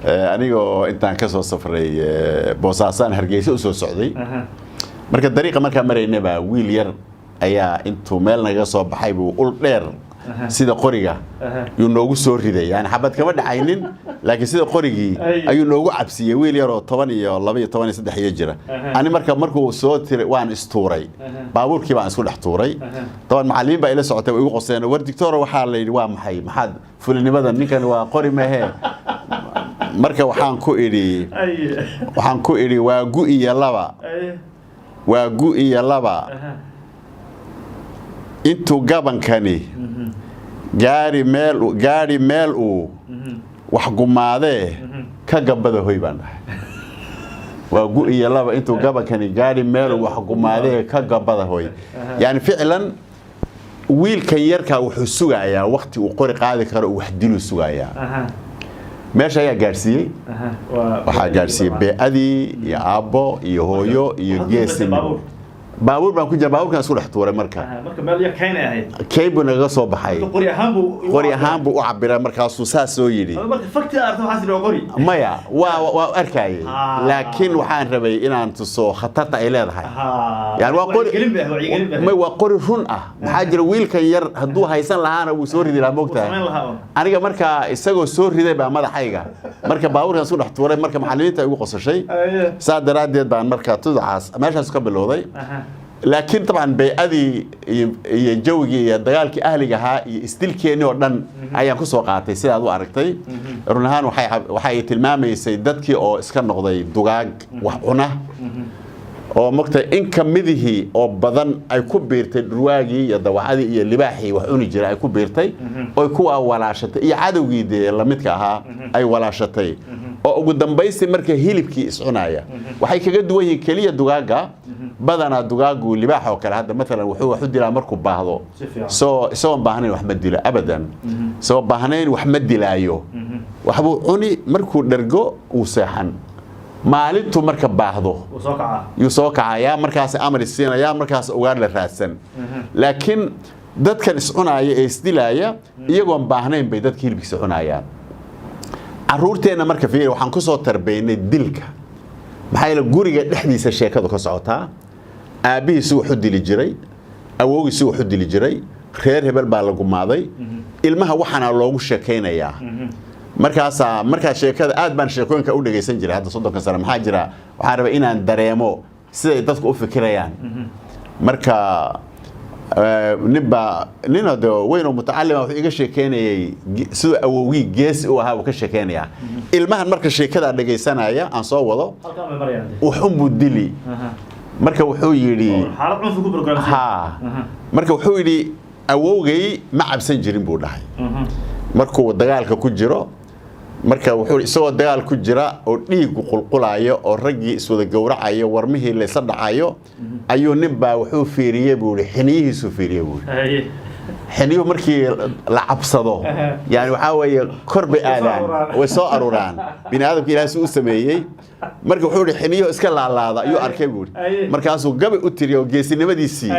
Anigoo intaan ka soo safray Boosaasaan Hargeysa u soo socday. Marka dariiqa markaa maraynaba, wiil yar ayaa intuu meel naga soo baxay buu ul dheer sida qoriga yuu noogu soo riday. Yani xabad kama dhacaynin, laakiin sida qorigii ayuu noogu cabsiyey, wiil yaroo 12 iyo 13 iyo jira. Ani marka markuu soo tiray waan istuuray, baabuurkii baan isku dhex tuuray. Toban macallimiin baa ila socotay, way igu qoseen: "War doctor, waxaa la yidhi waa maxay? Maxaad fulinimada? Ninkan waa qori mahee." Marka waxaan ku idhi: "Waa gu iyo laba, waa gu iyo laba, intuu gabankani gaari meel, gaari meel uu wax gumaadee ka gabada hoy," baan dhahay. "Waa gu iyo laba, intuu gabankani gaari meel uu wax gumaadee ka gabada hoy." Yani ficlan wiilkan yarkaa wuxuu sugayaa wakti uu qori qaadi karo, uu wax diluu sugayaa. Meesha ayaa gaadhsiiyey, waxaa gaadhsiiyey bee'adii iyo aabbo iyo hooyo iyo geesinimo. Baabuur baan ku jira, baabuurkan isku dhex tuuray marka. Marka meel yar kayn ay ahayd. Kay buu nagaga soo baxay. Qori ahaan buu Qori ahaan buu u cabiray, markaasuu saas soo yidhi. Marka fakti aragto waxaas waa qori. Maya, waa arkayay, laakiin waxaan rabay inaan tuso khatarta ay leedahay. Yani waa qori wacyigelin bay wacyigelin bay may, waa qori run ah. Maxaa jira, wiilkan yar hadduu haysan lahaana wuu soo ridi lahaa, moogtahay. Samayn lahaa un. Aniga markaa isagoo soo riday baa madaxayga marka baabuurkan isku dhex tuuray. Marka macallimiinta ay igu qosashay, saa daraaddeed baan marka tuducaas meeshaas ka bilowday. Laakiin dabcan bay'adii iyo jawigii iyo dagaalkii ahliga ahaa iyo isdilkeennii oo dhan ayaan ku soo qaatay. Sidaad u aragtay, run ahaan waxay tilmaamaysay dadkii oo iska noqday dugaag wax cuna oo mogtay, in ka midihii oo badan ay ku biirtay dhurwaagii iyo dawacadii iyo libaaxii wax cuni jiray ay ku biirtay, oy kuwaa walaashatay iyo cadowgii dee lamidka ahaa ay walaashatay, oo ugu dambaystii marka hilibkii iscunaya. Waxay kaga duwan yihiin keliya dugaagga badanaa, dugaagu libaax oo kale hadda maalan wuxuu wax u dilaa markuu baahdo. Si fiican. Soo isagoon baahnayn wax ma dilo abadan, isagoo baahnayn wax ma dilaayo. Waxbuu cuni, markuu dhergo uu seexan. Maalintuu marka baahdo wuu soo kacaa. Yuu soo kacayaa, markaas amar siinayaa, markaas ugaar la raadsan. Laakiin dadkan iscunaaya ee isdilaaya, iyagoon baahnayn bay dadka hilibkiisa cunayaan. Caruurteenna marka fiiri, waxaan kusoo tarbaynay dilka. Maxaa yeele, guriga dhexdiisa sheekadu ka socotaa: aabbihiisu wax u dili jiray, awowgiisu wax u dili jiray, reer hebel baa la gumaaday. Ilmaha waxaana loogu sheekaynayaa. Markaasaa markaa sheekada aad baan sheekooyinka u dhegaysan jiray hadda 30-ka sano. Maxaa jira, waxaan rabay inaan dareemo siday dadku u fikirayaan. Marka ninbaa nin de weyn oo mutacalima wuxuu iga sheekeynayay siduu awowgii geesi u ahaa uu ka sheekeynayaa. Ilmahan marka sheekadaa dhegaysanaya aan soo wado, Halkaan bay marayaan. wuxunbuu dili. Marka wuxuu yidhi Xaalad cunfi ku programsan. Ha, marka wuxuu yidhi: "Awowgay ma cabsan jirin," buu dhahay, "markuu dagaalka ku jiro." Marka wuxuu isagoo dagaal ku jira oo dhiigu qulqulayo oo raggii iswada gowracayo, warmihii laysla dhacayo, ayuu nin baa wuxuu fiiriyey, buu yidhi, xiniyihiisuu fiiriyey, buu yidhi. Xiniyuhu markii la cabsado, yani waxaa weeye kor bay Way soo aadaan. aruuraan. Way soo aruuraan. Bini aadamka Ilaah si u sameeyey. Marka wuxuu yidhi xiniyuhu iska laalaada ayuu arkay, buu yidhi. Markaasuu gabay u tiriyo geesinimadiisii.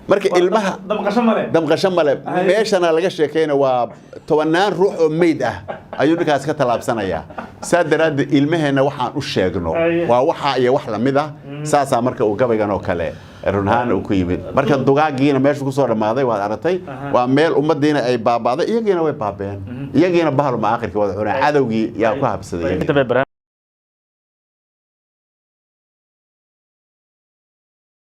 Marka ilmaha Damqasho male. Damqasho male. Meeshana laga sheekayna waa tobannaan ruux oo meyd ah ayuu ninkaas ka tallaabsanayaa. Saa daraaddeed ilmaheenna waxaan u sheegno waa waxa iyo wax lamid ah. Saasaa marka uu gabaygan oo kale run ahaan uu ku yimid. Marka dugaagiina meeshu kusoo dhammaaday waad aragtay. Waa meel ummadiina ay baaba'day, iyagiina way baabeen, iyagiina bahaluma aakhirkii wada cunaa, cadowgii yaa ku habsaday. Inta bay.